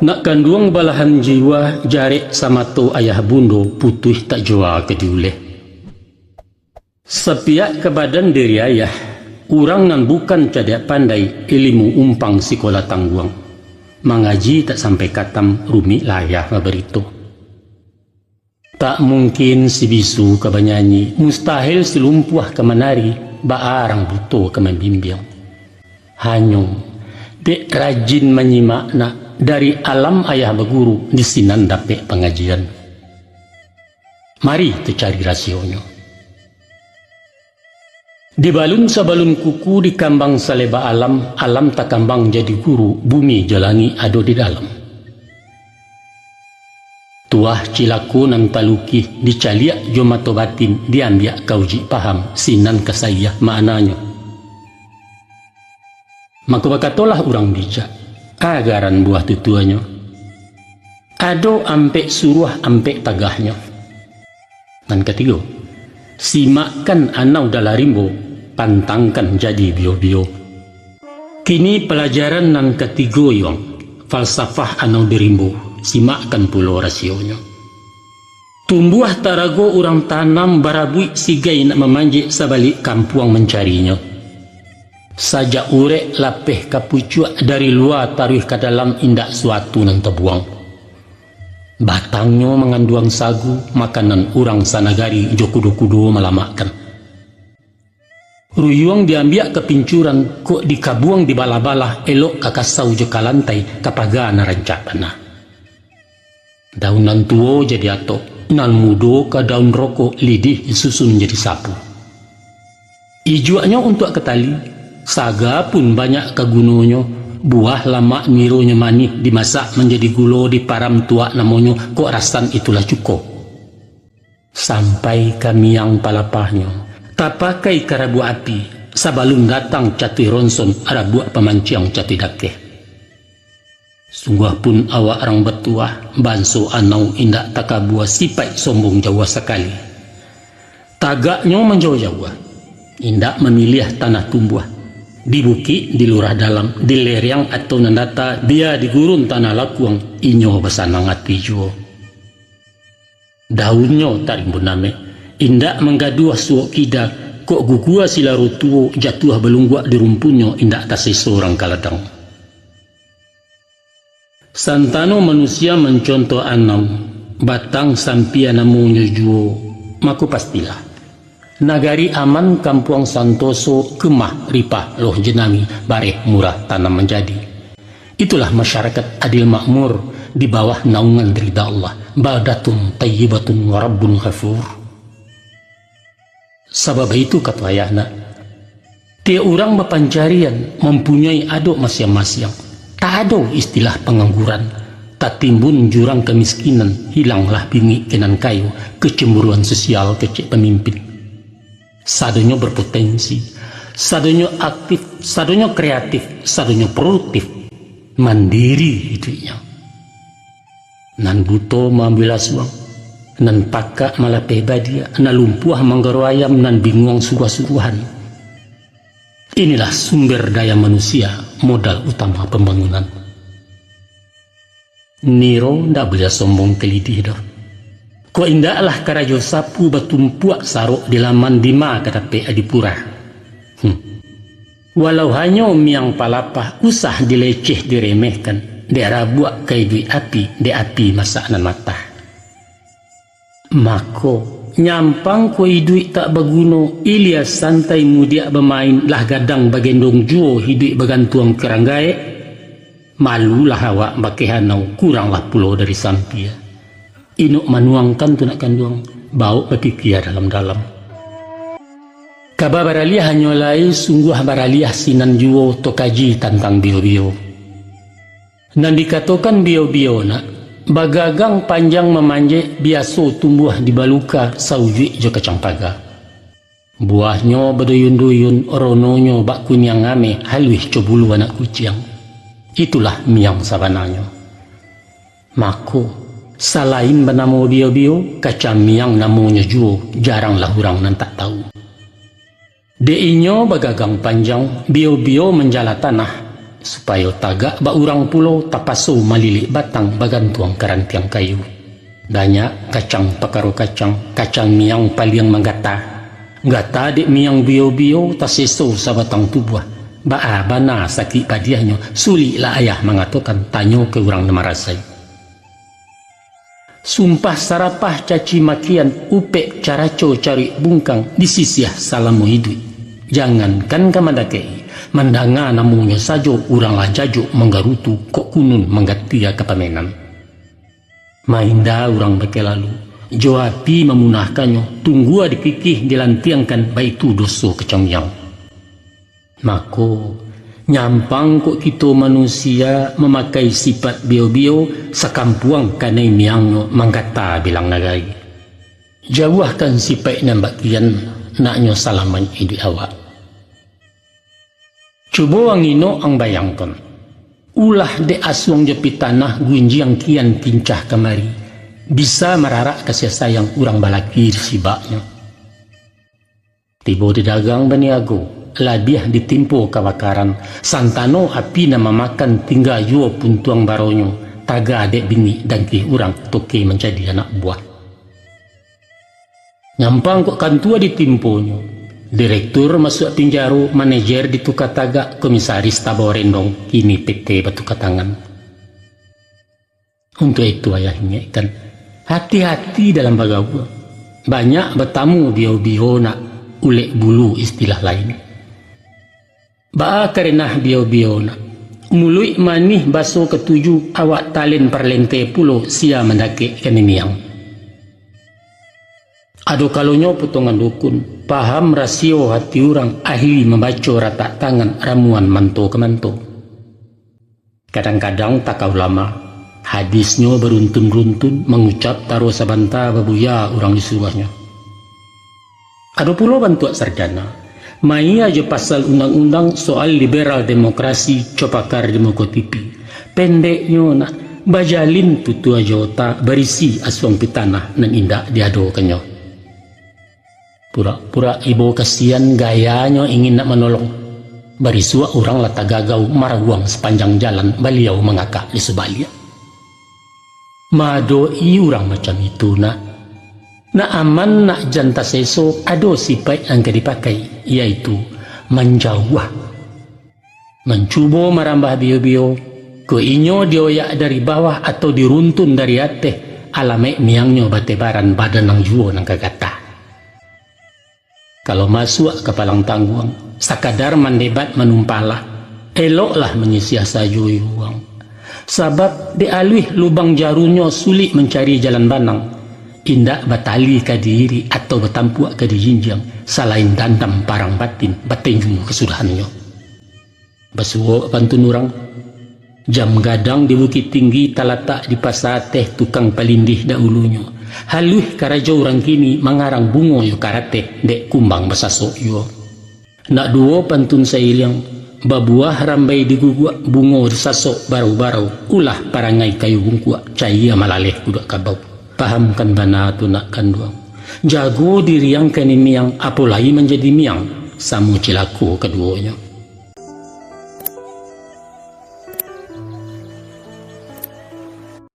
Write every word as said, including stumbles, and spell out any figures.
Nak kanduang balahan jiwa, jarek samato ayah bundo, putuih tak jua ka diuleh. Sapiak ka badan diri ayah, urang nan bukan cadiak pandai, ilimu umpang sikola tangguang. Mangaji tak sampai katam, rumik lah ayah babarito. Tak mungkin si bisu ka banyanyi, mustahil si lumpuah ka manari, baa rang buto ka mambimbiang. Hanyo, dek rajin manyimak nak, dari alam ayah baguru, di sinan dapek pangajian. Mari tacari rasionyo. Dibalun sabalun kuku, dikambang saleba alam, alam takambang jadi guru, bumi jo langik ado di dalam. Tuah cilako nan talukih, dicaliak jo mato batin, diambiak ka ujuik paham, sinan ka saiah maknanyo. Mako bakatolah urang bijak, agaran buah tutuanyo, ado ampek suruah, ampek tagahnyo. Nan katigo, simakkan anau dalam rimbo, pantangkan jadi bio-bio. Kini palajaran nan katigo, Yuang, falsafah anau di rimbo, simakkan pulo rasionyo. Tumbuah tarago urang tanam, barabuik sigai nak mamanjek, sabalik kampuang mancarinyo. Sajak urek lapeh ka pucuak, dari lua taruih ka dalam, indak suatu nan tabuang. Batangnyo manganduang sagu, makanan urang sanagari, jo kudo-kudo malamakkan. Ruyuang diambiak ka pincuran, kok dikabuang dibalah-balah, elok ka kasau jo ka lantai, ka paga nan rancak bana. Daun nan tuo jadi atok, nan mudo ka daun rokok, lidih disusun jadi sapu. Ijuaknyo untuak ka tali, saga pun banyak ka gunonyo, buah lamak nironyo manih, dimasak manjadi gulo, diparam tuak namonyo, kok rasan itulah cuko. Sampai ka miang palapahnyo, tapakai ka rabuak api, sabalun datang catuih ronson, rabuak pamanciang catuih dakeh. Sungguah pun awak rang batuah, banso anau indak takabua, sipaik sombong jauah sakali. Tagaknyo manjauah-jauah, indak mamiliah tanah tumbuah, di bukik, di lurah dalam, di lereang atau nan data, bia di gurun tanah lakuang, inyo basanang ati juo. Daunnyo tarimbun ameh, indak manggaduah suok kida, kok gugua silaro tuo, jatuah balungguak di rumpunnyo, indak taseso rang ka ladang. Santano manusia mancontoh anau, batang sampia namonyo juo, mako pastilah. Nagari aman, kampuang santoso, kemah ripah loh jenami, bareh murah tanam manjadi. Itulah masyarakat adil makmur di bawah naungan rida Allah, baldatun tayyibatun wa rabbun ghafur. Sabab itu kato ayah nak, tiok urang bapancarian, mampunyoi adok masiang-masiang. Tak ado istilah pangangguran, tatimbun jurang kamiskinan, hilanglah bingik ka nan kayo, kecemburuan sosial kecek pamimpin. Sadonyo berpotensi, sadonyo aktif, sadonyo kreatif, sadonyo produktif, mandiri iduiknyo. Nan buto maambiak lasuang, nan pakak malapeh badiak, nan lumpuah manggaro ayam, nan binguang suruah-suruahan. Inilah sumber daya manusia, modal utama pambangunan. Niro ndak buliah sombong ka lidih doh. Kok indaklah karajo sapu batumpuak sarok di laman, dima ka dapek adipura. Hmm. Walau hanyo miang palapah, usah dileceh diremehkan, dek rabuak ka iduik api, dek api masak nan matah. Mako, nyampang ko iduik tak baguno, ilia santai mudiak bamain, lah gadang bagendong juo, iduik bagantuang ka rang gaek. Malulah awak bakeh anau, kuranglah pulo dari sampia. Inok manuangkan tu nak kanduang, bawok bapikia dalam-dalam. Kaba baraliah hanyo lai, sungguah baraliah sinan juo, tokaji tantang bio-bio. Nan dikatokan bio-bio nak, bagagang panjang mamanjek, biaso tumbuah di baluka, saujuik jo kacang paga. Buahnyo baduyun-duyun, rononyo bak kuniang ameh, haluih co bulu anak kuciang. Itulah miang sabananyo. Mako, salain banamo bio-bio, kacang miang namonyo juo, jaranglah urang nan tak tahu. Dek inyo bagagang panjang, bio-bio manjala tanah, Supayo tagak bak urang pulo, tapaso malilik batang bagantuang ka rantiang kayu. Banyak kacang pakaro kacang, kacang miang paliang manggata. Gata dek miang bio-bio, taseso sabatang tubuah. Baa bana sakik padiahnyo, suliklah ayah mangatokan, tanyo ka urang nan marasai. Sumpah sarapah caci makian, upek caraco caruik bungkang, disisiah salamo iduik. Jangankan ka mandakek-i, mandanga namonyo sajo urang lah jajok manggarutu, kok kunun manggatia ka pamenan. Mainda urang bakeh lalu, jo api mamunahkannyo, tunggua dikikih dilantiangkan, baitu doso kacang miang. Mako, nyampang kok kito manusia mamakai sipaik bio-bio, sakampuang kanai miangnyo manggata bilang nagari. Jauahkan sipaik nan bak kian, naknyo salamaik iduik awak. Cubo ang inok ang bayangkan, ulah dek asuang jo pitanah, gunjiang kian kincah kamari, bisa mararak kasiah sayang urang balaki di sibaknyo. Tibo di dagang baniago, labiah ditimpo kabakaran, santano api nan mamakan, tingga juo puntuang baronyo, taga dek bingik dangkih urang, toke mancadi anak buah. Nyampang kok kantua ditimponyo, direktur masuak pinjaro, manajer dituka tagak, komisaris tabao rendong, kini P T batuka tangan. Untuak itu, ayah ingekkan, hati-hati dalam bagaua. Banyak batamu bio-bio nak, ulek bulu istilah lain. Baa karenah bio-bio nak, muluik manih baso katuju, awak talen parlente pulo, sia mandakek ka niniang. Ado kalonyo potongan dukun, paham rasio hati urang, ahli mambaco ratak tangan, ramuan manto ka manto. Kadang-kadang taka ulama, hadisnyo baruntun-runtun, mangucap taro sabanta, babuya urang disuruahnyo. Ado pulo bantuak sarjana, maia jo pasal undang-undang soal liberal demokrasi, copakar di muko T V. Pendeknyo nak, bajalin tutua jo otak, barisi asuang pitanah nan indak diadokannyo. Purak-purak ibo kasian, gayanyo ingin nak manolong. Barisuak urang lah tagagau, marawuang sapanjang jalan, baliau mangakak di subaliak. Maadok-i urang macam itu nak, nak aman, nak jan taseso, ado sipaik nan ka dipakai, yaitu manjauah. Mancubo marambah bio-bio, kok inyo dioyak dari bawah atau diruntun dari ateh, alamaik miangnyo batebaran, badan nan juo nan ka gatah. Kalau masuak ka palang tangguang, sakadar mandebat manumpahlah, eloklah manyisiah sajo iwang. Sabab dek aluih lubang jarunyo, sulik mancari jalan banang, indak batali ka diirik atau batampuak ka dijinjiang, salain dandam parang batin, batenju kasudahannyo. Basuo pantun urang, jam gadang di Bukittinggi, talatak di Pasa Ateh, tukang palindih dahulunyo. Haluih karajo urang kini, mangarang bungo jo karateh, dek kumbang basasok juo. Nak duo pantun sairiang, babuah rambai diguguak, bungo disasok barau-barau, ulah parangai kayu bungkuak, cayia malaleh kuduak kabau. Pahamkan bana tu nak kanduang. Jago diri ang kanai miang, apo lai manjadi miang, samo cilako kaduonyo.